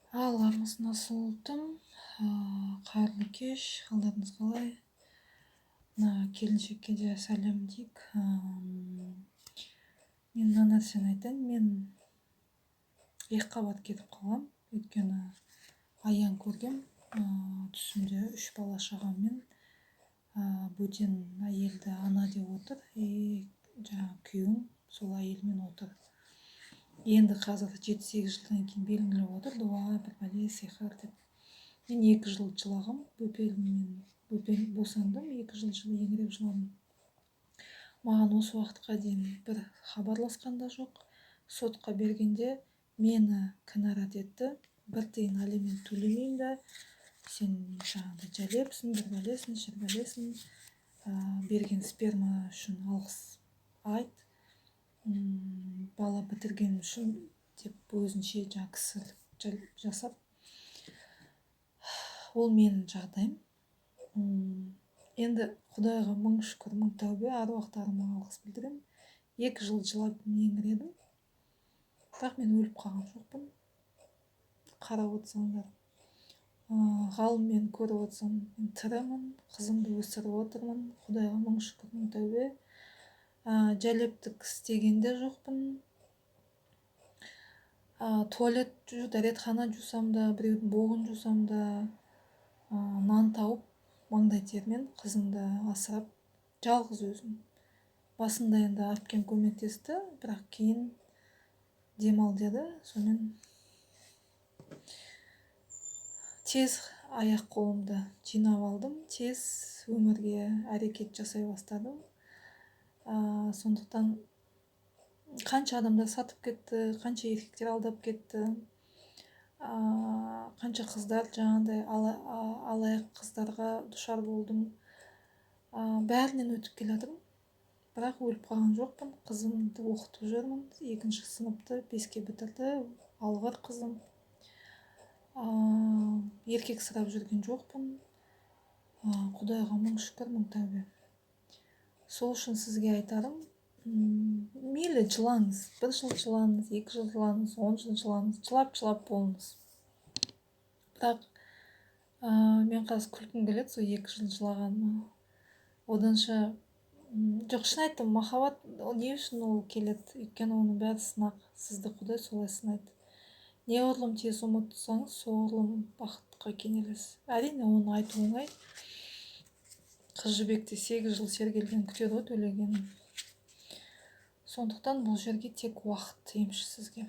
Ал, армысың, асыл ұлтым, қайырлы кеш, қалдарыңыз қалай? Мына келіншекке де сәлем дейік. Мен мына нәрсені айтайын, мен екіқабат кетіп қалғам, өйткені аян көргем, түсімде үш бала шағаммен бөтен әйелді ана деп отыр, и жаңағы күйеуім сол әйелмен отыр. Енді қазір 7-8 жылдан кейін белгілеп отыр, дуа, бір бәле, сиқыр деп. Мен 2 жыл жылағам, бөпеммен, бөпем босандым, 2 жыл еңіреп жыладым. Маған осы уақытқа дейін бір хабарласқан да жоқ. Сотқа бергенде мені кінәрат етті. Бір тиын алимент төлемеймін да, сен жаңағыдай жәлепсің, бір бәлесің, шір бәлесің, берген сперма үшін алғыс айт, бала бітірген үшін деп өзінше жаңағы кісілік жасап. Ол менің жағдайым. Енді Құдайға мың шүкір, мың тәубе, аруақтарыма алғыс білдіремін. 2 жыл жылап еңіредім, бірақ мен өліп қалған жоқпын. Қарап отырсаңдар, ғалыммен көріп отырсам, мен тірімін, қызымды өсіріп отырмын. Құдайға мың шүкір, мың тәубе. Жәлептік істеген де жоқпын. Туалет дәретхана жусам да, біреудің боғын жусам да, нан тауып, маңдай термен қызымды асырап, жалғыз өзім. Басында енді әпкем көмектесті, бірақ кейін демал деді. Сонымен тез аяқ қолымды жинап алдым, тез өмірге әрекет жасай бастадым. Сондықтан қанша адамдар сатып кетті, қанша еркектер алдап кетті, қанша қыздар жаңағыдай алаяқ қыздарға душар болдым. Бәрінен өтіп келе жатырмын, бірақ өліп қалған жоқпын. Қызымды оқытып жүрмін, 2 сыныпты 5-ке бітірді, алғыр қызым. Еркек сұрап жүрген жоқпын. Құдайға мың шүкір, мың тәубе. Сол үшін сізге айтарым, мейлі жылаңыз, 1 жыл жылаңыз, 2 жыл жылаңыз, 10 жыл жылаңыз, жылап-жылап болыңыз. Бірақ мен қазір күлкім келеді сол 2 жыл жылағаныма. Оданша, жоқ, шын айттым, махаббат ол не үшін ол келеді? Өйткені оның бәрі сынақ, сізді Құдай солай сынайды. Неғұрлым тез ұмытсаңыз, соғұрлым бақытқа кенелесіз. Әрине, оны айту оңай. Қыз Жібекте 8 жыл сергелден күтеді ғой төлегенін. Сондықтан бұл жерге тек уақыт емші сізге.